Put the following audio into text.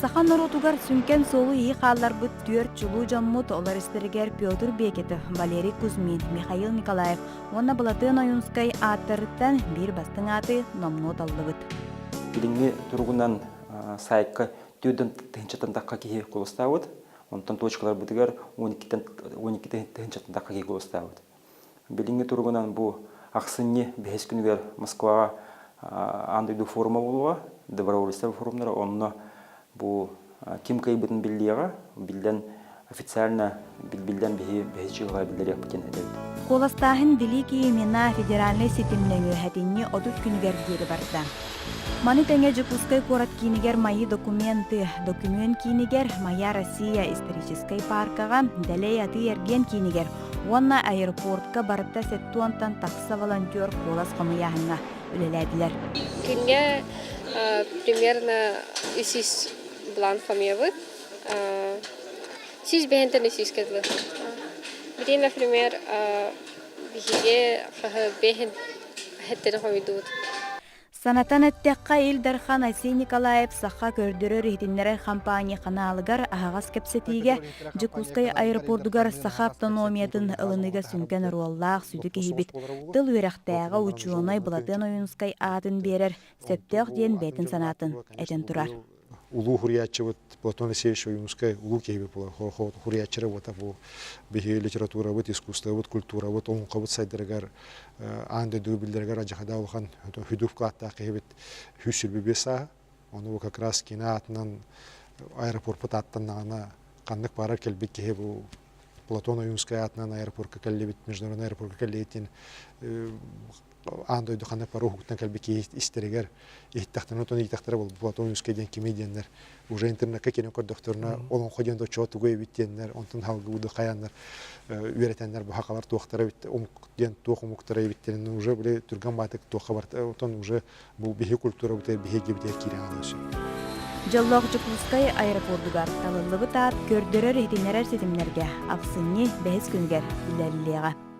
Саха норуотугар сүҥкэн суолу-ииһи хаалларбыт түөрт чулуу дьоммут, олор истэригэр Петр Бекетов, Валерий Кузьмин, Михаил Николаев уонна Былатыан Ойуунскай ааттарыттан биир бастыҥ ааты номнуо таллыбыт. Билиҥҥи туругунан сайтка 4 тыһыынчаттан тахха киһи куоластаабыт, онтон точкаларбытыгар 12 тыһыынчаттан тахха киһи куоластаабыт. Билиҥҥи туругунан бу ахсынньы бэһис күнүгэр Москваҕа аан дойду форума буолуоҕа, добровольцтар форумнара, онно бу ким кыайбытын биллиэҕэ, биллэн официально биллэн биһи бэһис чыһылаҕа биллэриэхпит диэн этэбит. Куоластааһын Великие имена федеральнай ситим нөҥүө сэтинньи 30 күнүгэр диэри барда. Маны тэҥэ Дьокуускай куорат киинигэр Мои документы документ киинигэр Моя Россия историческай пааркаҕа Дэлэй атыы-эргиэн киинигэр уонна аэропортка барыта 70-тан тахса волонтер куолас хомуйааһыҥҥа үлэлээтилэр. Күҥҥэ примерно үс бланк хомуйабыт. Сүүс бэһинтэн үс дылы. Билигин, например, биһиги хаһы бэһин хэттери хомуйдубут. Санатан эттэххэ, Ил Дархан Айсен Николаев саха көрдөрөр-иһитиннэрэр хампаанньа ханаалыгар аһаҕас кэпсэтиигэ Дьокуускай аэропордугар саха автономиятын ылыныыга сүҥкэн оруоллаах сүдү киһибит, тыл үөрэхтээҕэ учуонай Былатыан Ойуунускай аатын биэрэр сөптөөх диэн бэйэтин санаатын этэн турар. Улуу хуруйааччыбыт Платон Алексеевич Ойуунускай улуу киһибит буолар. Хуруйааччыра буота бу биһиги литературабыт, искусствобыт, культурабыт, олоҥхобут сайдарыгар аан дойдуга биллэригэр адьахада улахан хүдүү вкладтаах киһибит 125 сааһа. Ону бу как раз кини аатынан аэропорпут ааттаннаҕына ханнык баарар кэлбит киһи бу Платон Ойуунскай аатынан аэропорка кэллибит, международный аэропорка кэллибит диэн аан дойду ханнык бары уһуктан кэлбит киһи истэригэр иһиттэхтэринэ отон иитэхтэрэ буолбут Платон Ойуунскай диэн кимий диэннэр уже интернекка киирэн көрдөхтөрүнэ олоҥхо диэн доччуга тугу эбит диэннэр онтон халгыбыды хайааннар үөрэтэннэр бу хахалар туохтара эбит омук диэн туох омуктара эбиттэрин уже били түргэн баатык туохха барта отон уже бу биһи культурабытыгар биһиги киирэн алыасы. Дьоллоох Дьокуускай аэропордугар талыллыбыт аат көрдөрөр-иһитиннэрэр ситимнэргэ ахсынньы бэһис күнүгэр биллэриллиэҕэ.